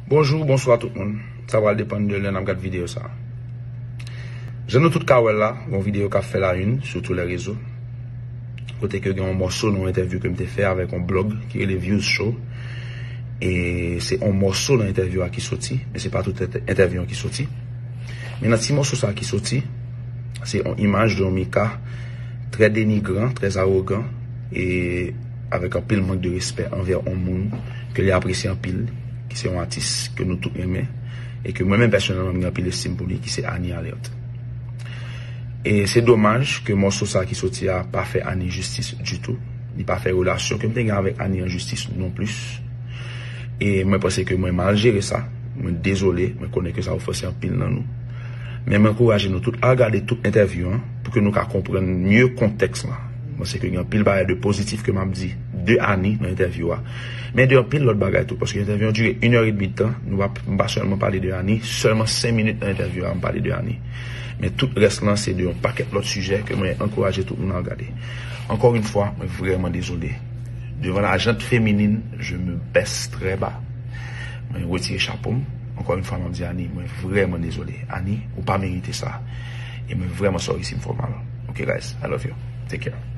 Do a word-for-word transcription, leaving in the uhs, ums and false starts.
Bonjou, bonswa tout moun. Sa pral depann de lè n ap gad videyo sa. Jan nou tout ka wè l la, gon videyo k ap fè la une sou tout lè rezo. Kote ke gen yon mòso nan yon entèvyou ke m te fè avèk yon blòg ki rele Views Show. E se yon mòso nan entèvyou a ki soti, men se pa tout entè- entèvyou an ki soti. Men nan ti mòso sa ki soti, se yon imaj de yon Mika trè denigran, trè awogan, e avèk anpil mank de respè anvè yon moun ke li apresye anpil, ki se yon atis ke nou tout renmen, e ke mwen menm pèsonèlman m gen anpil estim pou li, ki se Annie Alerte. E se domaj ke mòso sa ki soti a pa fè Annie jistis ditou. Li pa fè relasyon ke m te gen avèk Annie an jistis non plis. E mwen panse ke mwen mal jere sa. Mwen dezole, mwen konnen ke sa ofanse anpil nan nou. Men mwen ankouraje nou tout al gade tout entèvyou an pou ke nou ka konprann mye kontèks la. Mwen panse ke gen anpil bagay de pozitif ke m ap di de Annie nan entèvyou a. Men de anpil lòt bagay tou, paske entèvyou an dire inè edmi de tan, nou pa, m pa sèlman pale de Annie, sèlman senk minit nan entèvyou a, m pale de Annie. Men tout rès lan se de yon pakèt lòt sijè ke mwen ankouraje tout moun al gade. Encore une fois, mwen vrèman dezole. Devan la jante féminine, je me baisse très bas. Mwen retire chapo m. Encore une fois, m ap di Annie, mwen vrèman dezole. Annie, ou pa merite sa. E mwen vrèman sorry si m fè w mal. Ok, guys, I love you. Take care.